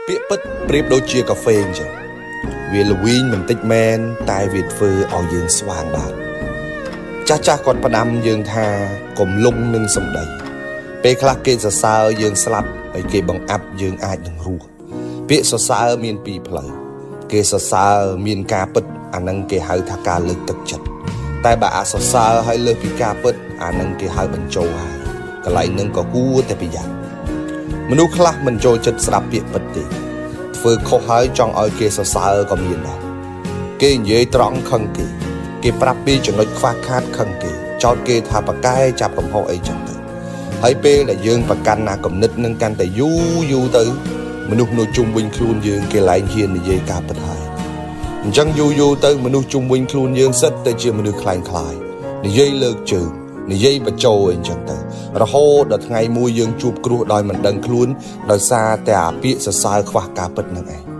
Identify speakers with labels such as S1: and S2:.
S1: ពាក្យពិតប្រៀបដូចជាកាហ្វេអញ្ចឹងវាល្វីងបន្តិចមែនតែវាធ្វើឲ្យយើងស្វាងបានចាស់ចាស់គាត់ផ្ដាំយើងថាកុំលងនឹងសម្ដីពេលខ្លះគេសរសើរយើងស្លាប់ហើយគេបង្អាប់យើងអាចនឹងរស់ពាក្យសរសើរមានពីរផ្លូវគេសរសើរមានការពិតអានឹងគេហៅថាការលើកទឹកចិត្តតែបើអាសរសើរហើយលើសពីការពិតអានឹងគេហៅបញ្ចោហើយកន្លែងនឹងក៏គួរតែប្រយ័ត្នមនុស្សខ្លះមិនចូលចិត្តស្ដាប់ពាក្យពិតទេធ្វើខុសហើយចង់ឲ្យគេសរសើរក៏មានដែរគេនិយាយត្រង់ខឹងគេគេប្រាប់ពីចំណុចខ្វះខាតខឹងគេចោទគេថាប្រកែចាប់កំហុសអីចឹងទៅហើយពេលដែលយើងប្រកាន់ណាគំនិតនឹងកាន់តែយូរយូរទៅមនុស្សនៅជុំវិញខ្លួនយើងគេលែងហ៊ាននិយាយការពិតហើយអញ្ចឹងយូរយូរទៅមនុស្សជុំវិញខ្លួនយើងសិតតែជាមនុស្សខ្លែងខ្លាយនិយាយលើកជើងនិយាយបញ្ចោអីចឹងទៅរហូតដល់ថ្ងៃមួយយើងជួបគ្រោះដោយមិនដឹងខ្លួនដោយសារតែអាពាក្យសរសើរខ្វះការពិតនឹងឯង។